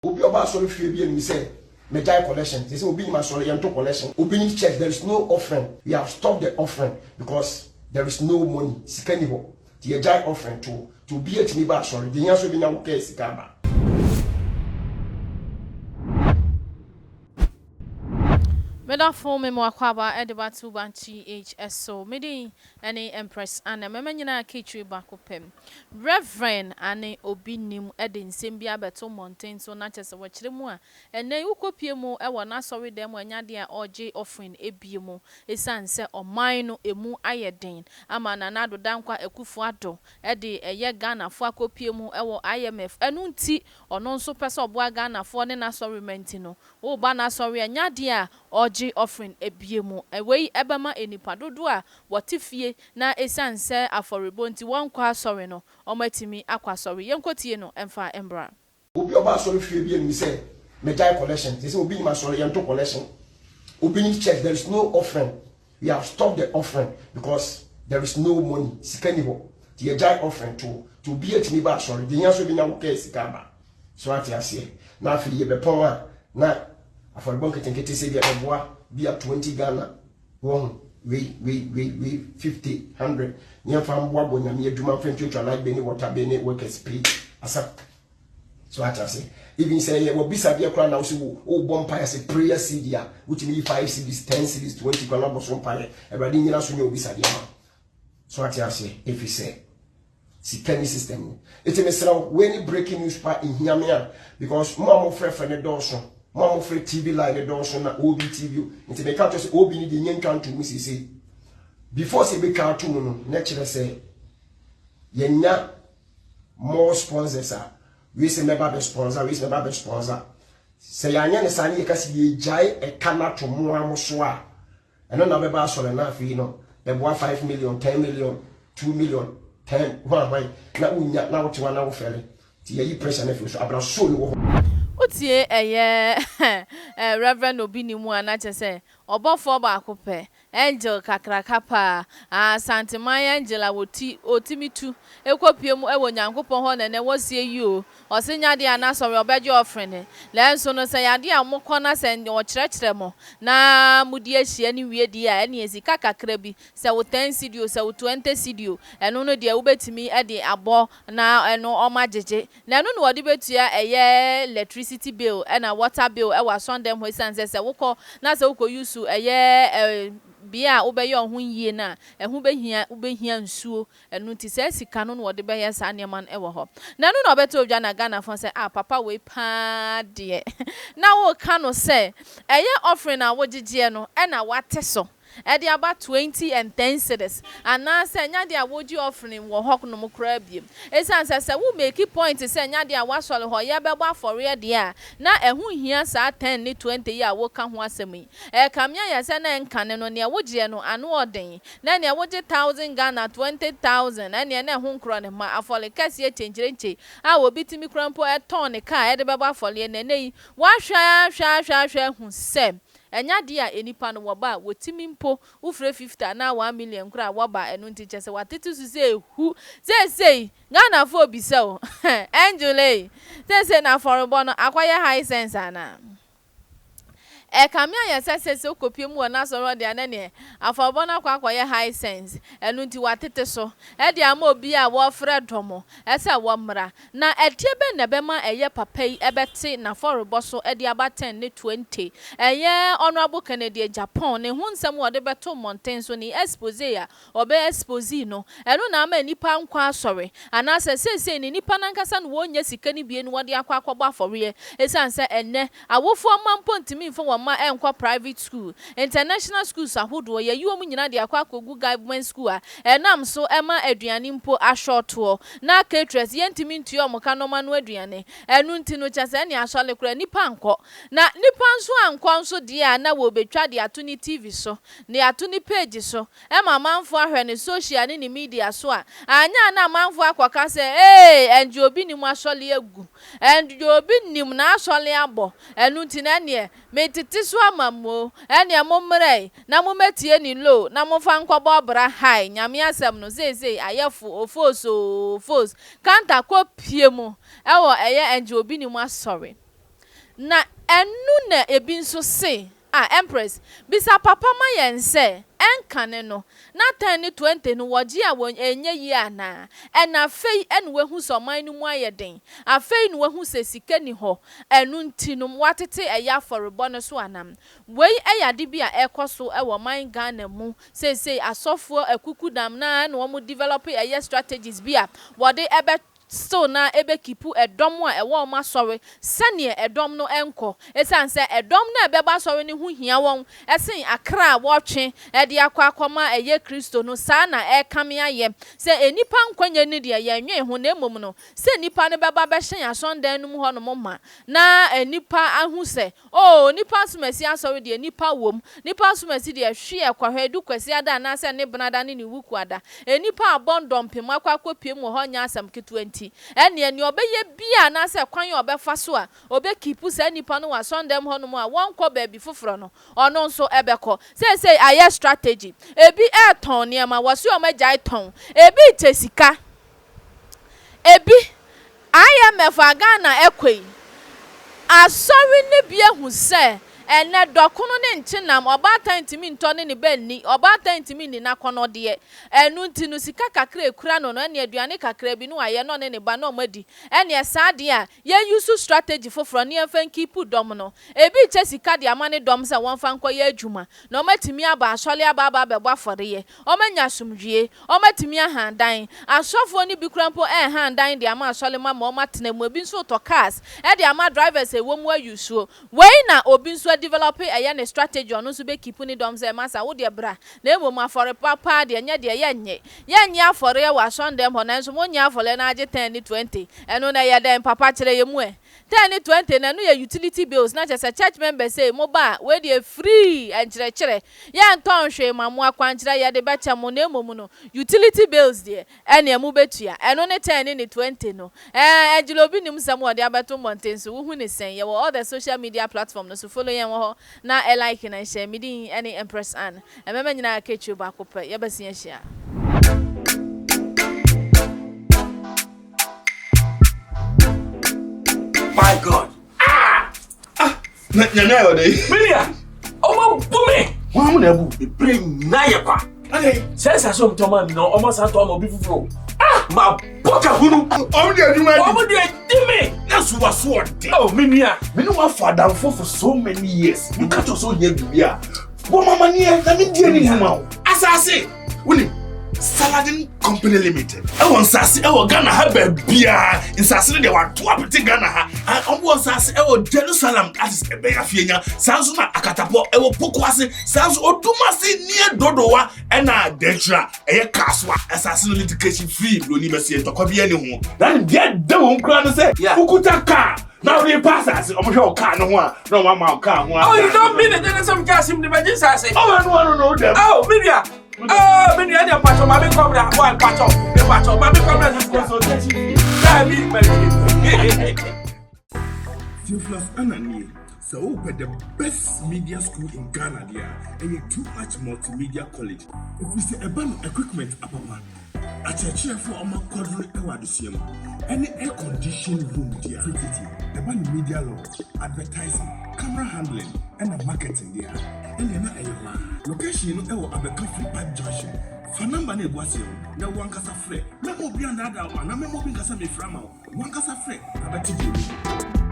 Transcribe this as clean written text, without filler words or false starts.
Obi a ɔba asɔre fie bi anim sɛ mɛgyae collection sɛ sɛ obi nim asɔre yɛnto collection obi nim church there is no offering we have stopped the offering because there is no money sika ni hɔ nti yɛgyae offering to nti obi atumi ba asɔre deɛ hia sɛ obi nya wo kɛɛ sika aba. Medafo me mo akwaaba de ba Tuban TH so. Me din ne Empress Anna. Mɛma nyinaa ka akyire baako pɛ. Rev. Anne Obi Nim de nsɛm bi abɛto mmɔnten so na kyerɛ sɛ wɔkyerɛ mu a, ɛnnɛ yi wokɔpue mu wɔ n'asɔredan mu a ɛnyɛ adeɛ a ɔregye offering bio mu ɛsiane sɛ ɔman no ɛmu ayɛ den ama Nana Addo Dankwa Akufo Addo de ɛyɛ Ghanafoɔ akɔpue mu wɔ IMF ɛno nti ɔno nso pɛ sɛ ɔboa Ghanafoɔ ne n'asɔremma nti no woreba n'asɔre a ɛnyɛ adeɛ a ɔregye offering bio mu. Wei bɛma nnipa dodoɔ a wɔte fie na esiane sɛ afɔrebɔ nti wɔnkɔ asɔre no, wɔatumi akɔ asɔre. Yɛnkɔtie no mfa mmra. Obi a ɔba asɔre fie bi anim sɛ mɛgyae collection sɛ sɛ obi nim asɔre yɛnto collection obi nim church there is no offering we have stopped the offering because there is no money sika ni hɔ nti yɛgyae offering to nti obi atumi ba asɔre deɛ hia sɛ obi nya wo kɛɛ sika aba so ate aseɛ na afei yɛbɛpɔn a na afɔrebɔ nketenkete sɛ bi a bɛboa bi a 20 Ghana Wɔhu, wei, wei, wei, wei, 50, 100, ne yɛmfa mboaboa Nyame adwuma mfa ntuatua light bill ne water bill ne workers pay asa. So ate ase. Even sɛ yɛ wɔ bisadeɛ koraa na wo sɛ wo wobɔ mpaeɛ sɛ prayer CD a, wotumi yi 5 cedis, 10 cedis, 20 koraa na wabɔ so mpaeɛ. Awurade nyina so nyɛ obisadeɛ ma. So ate ase, ɛfiri sɛ sika ni system no. Eti mesrɛ wo, wei ne breaking news pa ehia me a because mo a mofrɛfrɛ ne dɔɔso, mo a mofrɛ TV line ne dɔɔso na OB TV. Nti meka kyerɛ sɛ OB ne deɛ nyɛ ntwa nto mu seesei. Before sɛ ebetwa ato mu no, na kyerɛ sɛ yɛnya more sponsors a wei sɛ mɛba bɛ sponsor, wei sɛ mɛba bɛ sponsor. Sɛ yɛanyɛ ne saa ne yɛka sɛ yɛgyae ɛka no ato mo a mo so a, Ɛno na wobɛba asɔre na afei no bɛboa 5 million, 10 million, 2 million, 10 hwan hwan na wonya na wote hɔ na wofɛre. Nti yɛyi pressure no afiri so. Abrasoo no wɔ hɔ. Wotie ɛyɛ Rev. Obi ne mu a na kyerɛ sɛ ɔbɔfoɔ baako pɛ, angel kakraka paa, Asanteman angel a wɔti ɔtumi tu kɔ pue mu wɔ Nyankopɔn hɔ na ɛnɛ wɔsie yi o, Ɔse nyɛ adeɛ a n'asɔre ɔbɛgye ɔfrene. Nanso no sɛ ɛyɛ adeɛ a mokɔ na sɛ ɔkyerɛkyerɛ mo na modi ahyia no wie deɛ a ɛneɛ sika kakra bi, sɛ wo ten cedi o, sɛ wo twenty cedi o, ɛno no deɛ wobɛtumi de abɔ na ɛno wɔagyegye. Na ɛno na wɔde bɛtua ɛyɛ electricity bill ɛna water bill ɛwɔ asɔndɛm hɔ ɛsiane sɛ sɛ wokɔ na sɛ wokɔ use ɛyɛ bea a wobɛyɛ wo ho yie no a ɛho bɛhia wobɛhia nsuo Ɛno nti saa sika no na wɔde bɛyɛ saa nneɛma no wɔ hɔ. Na ɛno na ɔbɛtɔ dwa na Ghanafoɔ sɛ ah papa wei paa deɛ na woka no sɛ ɛyɛ offering a wogyegyeɛ no na wate so de aba 20 and 10 cedis anaasɛ ɛnyɛ adeɛ a wogye offering wɔ hɔ nom koraa biom. Ɛsiane sɛ sɛ wo make point sɛ ɛnyɛ adeɛ a woasɔre hɔ yɛbɛbɔ afɔreɛ deɛ a na ɛho nhia saa 10 ne 20 yi a woka ho asɛm yi. Ɛrekame ayɛ sɛ na ɛnkane no neɛ wogyeɛ no ano ɔden Na ɛneɛ wogye thousand Ghana, 20,000, ɛneɛ na ɛho nkorɔ ne mma, afɔre kɛseɛ kyenkyerenkye a obi tumi kura mpo tɔn ne car de bɛbɔ afɔreɛ, na ɛnɛ yi woahwɛ ara hwɛ ara hwɛ ara hwɛ ahu sɛ ɛnyɛ adeɛ a nnipa no wɔba a wɔtumi mpo wofrɛ 50 anaa one million koraa a wɔba, ɛno nti kyerɛ sɛ wɔatete so sɛ ehu, seesei Ghanafoɔ bisa o, Angel ei, seesei na afɔrebɔ no akɔyɛ high sense anaa? Ɛkame ayɛ sɛ sɛ wokɔpue mu wɔ n'asɔre hɔ deɛ a na neɛ afɔrebɔ no akɔ akɔyɛ high sense, ɛno nti wɔatete so de ama obi a wɔrefrɛ dɔm sɛ wɔmmra. Na ɛdeɛ bɛn na ɛbɛma ɛyɛ papa yi bɛte n'afɔrebɔ so de aba ten ne 20? Ɛyɛ Honourable Kennedy Agyapong ne ho nsɛm a ɔde bɛto mmɔnten so, ne expose a Ɔbɛ expose no, ɛno na ama nnipa nkɔ asɔre, anaasɛ seesei no nnipa no ankasa na wɔnnya sika no bie na wɔde akɔ akɔbɔ afɔreɛ, ɛsiane sɛ ɛnnɛ awofoɔ mma mpo ntumi mfa wɔn mma nkɔ private school, international schools ahodoɔ, yɛayi wɔn nyinaa de akɔ akɔgu government school a ɛnam so ma aduane mpo ashortoɔ, na caterers yɛntumi ntua wɔn ka na wɔanoa aduane, ɛno nti no kyerɛ sɛ ɛnneɛ asɔre koraa nnipa nkɔ, na nnipa nso ankɔ nso deɛ a na wɔbɛtwa de ato ne TV so, de ato ne page so, ma amanfoɔ ahwɛ no social ne ne media so a, anyɛ a na amanfoɔ akɔka sɛ, Ee, ɛnde obi nim asɔre agu, ɛnde obi nim n'asɔre abɔ, ɛno nti no ɛnneɛ metete so ama mo, ɛnneɛ mommra yi na mommɛtie ne low na momfa nkɔbɔ ɔbra hai, Nyame asɛm no seesei ayɛ fo, ofos oo, ofos, kanta kɔ pie mu wɔ ɛyɛ ɛnde obi nim asɔre. Na ɛno na ebi nso se, Ah, Empress, bisa papa ma yɛn sɛ, ɛnkane no, na ten ne 20 no wɔgye a wɔ ɛnyɛ yie anaa? Ɛna afei ɛna wahu sɛ ɔman no mu ayɛ den, afei na wahu sɛ sika nni hɔ, ɛno nti no watete ɛyɛ afɔrebɔ no so anam. Wei ɛyɛ ade bi a ɛrekɔ so wɔ ɔman Ghana mu seesei, asɔfoɔ akukudam no ara na wɔn develop ɛyɛ strategies bi a wɔde ɛbɛ still na ɛbɛkeep ɛdɔm a ɛwɔ wɔn asɔre sɛdeɛ ɛdɔm no nkɔ. Ɛsiane sɛ ɛdɔm no a ɛbɛba asɔre no ho hia wɔn sen akra a wɔretwe de akɔ akɔma ɛyɛ Kristo no, saa na ɛrekame ayɛ. Sɛ nnipa nkwa nyɛ no deɛ, yɛnnwen ho, na mmom no, sɛ nnipa no bɛba bɛhyɛn asɔndan no mu hɔnom ma na nnipa ahu sɛ Oh, nnipa asomasi asɔre deɛ nnipa wom. Nnipa asomasi deɛ hweɛ kɔhwɛ edu Kwasiada anaasɛ ne Benada ne ne Wukuada. Nnipa abɔ ndɔmpem akɔ akɔpiem wɔ hɔ nyɛ asɛm ketewa nti, ɛnneɛ nea ɔbɛyɛ biara anaasɛ kwan a ɔbɛfa so a ɔbɛkeepu saa nnipa no wɔ asɔndɛm hɔnom a wɔnkɔ baabi foforɔ no, ɔno nso bɛkɔ. Seesei ayɛ strategy. Ebi retɔn nneɛma, wɔse wɔagyae tɔn. Ebi rekyɛ sika. Ebi, IMF a Ghana ɛkɔ yi, asɔre no bi ahu sɛ ɛnnɛ dɔkono ne nkyenam, ɔbaatan ntumi ntɔ ne ne ba nni, ɔbaatan ntumi nni n'akɔnnɔdeɛ. Ɛno nti no, sika kakra a ɛkura no no, ɛnneɛ aduane kakra bi na wayɛ na ɔne ne ba na wɔadi. Ɛnneɛ saa deɛ a, yɛn use strategy foforɔ na yɛmfa nkeepu dɔm no. Ebi rekyɛ sika de ama ne dɔm sɛ wɔmfa nkɔyɛ adwuma na wɔatumi aba asɔre aba aba abɛbɔ afɔreɛ. Wɔanya asomdwoeɛ. Wɔatumi ahan dan. Asɔfoɔ no bi koraa mpo rehan dan de ama asɔremma ma wɔatena mu. Ebi nso retɔ cars de ama drivers a ɛwɔ mu ayusuo. Wei na obi nso adevelop ɛyɛ ne strategy ɔno nso bɛ keep ne dɔm sɛ masa wo deɛ bra na mmom afɔre pa paa deɛ nyɛ deɛ yɛnnye. Yɛnnye afɔreɛ wɔ asɔndɛm hɔ nanso monnye afɔreɛ na agye ten ne 20. Ɛno no ɛyɛ dɛn papa kyerɛ yɛn mu ɛ. Ten ne 20 no ɛno yɛ utility bills na kyerɛ sɛ church members sei mo ba a wei deɛ free nkyerɛkyerɛ yɛntɔn hwee ma mo akwankyerɛ yɛde bɛkyɛ mo na mmom no utility bills deɛ ɛneɛ mo bɛtua ɛno ne ten ne ne 20 no ɛɛ Angela obi nim nsɛm a ɔde abɛto mmɔnten so wohu ne sɛn yɛwɔ all the social media platform no so follow yɛn wɔ hɔ na like na nhyɛ me din ɛne Empress Ann ɛmɛma nyinaa kɛkyire baako pɛ yɛbɛsen ahyia. My God. Ah! Ah! Na nyame ayɛ ɔdɛ yi. Minia, ɔmo bu me. Wɔn mo na ɛbu. Ebire nyinaa yɛ kwa. Sɛ ɛsɛ sɛ ɔmo tɔn maa mi na ɔmo asan tɔn ama obi foforɔ. Ah! Ma bɔ ka hunu. Ɔmo de adwuma di. Ɔmo de di me. Na so wa so ɔde. Oh, minia. Me ne wa fa adamfo for so many years. Me ka kyerɛ sɛ ɔnyɛ biribi a. Bɔ mama neɛ na me die ne nnwuma o. Asase. Wonim Saladin Company Limited ɛwɔ nsase ɛwɔ Ghana ha baabiara nsase no deɛ wato apete Ghana ha wɔn wɔ nsase ɛwɔ Jerusalem that is ɛbɛn afienya saa nso na Akatapɔ ɛwɔ Pokuase saa nso Odumase near Dodowa ɛna Denkyira ɛyɛ Kasoa asase no litigation free broni bɛseɛ ntɔkwa bi ɛne ho na deɛ da wɔn kura no sɛ wokuta kaa na wode pa asase wɔn hwɛ wɔ kaa no ho a na wɔn ama wo kaa ho Oh, you don't mean it. There's some gas in the budget. Oh, no, no, no, no. Oh, media. Oh, me nua deɛ mpakyɛw maame nkɔmra wa mpakyɛw mpakyɛw maame nkɔmra sisi a daabi mɛtwi. Theophilus Anna nie, sɛ wopɛ the best media school in Ghana deɛ a, ɛyɛ Too Much Multimedia College. Ɛfiri sɛ ɛba no equipment apapa, akyerɛkyerɛfoɔ a wɔakwadwene wɔ adesua mu, ɛne air conditioned room deɛ a, tititi ɛba no media law, advertising, camera handling, ɛna marketing deɛ a, ɛnneɛ na ɛyɛ hɔ ara. Location no wɔ Abɛka Free Pipe Junction. Fa number no a ɛgu aseɛ no na wo ankasa frɛ. Mɛmma obi annaadaa wo anaa mɛmma obi nka sɛ mefrɛ ama wo. Wo ankasa frɛ na bɛte deɛ ɛwɔ mu.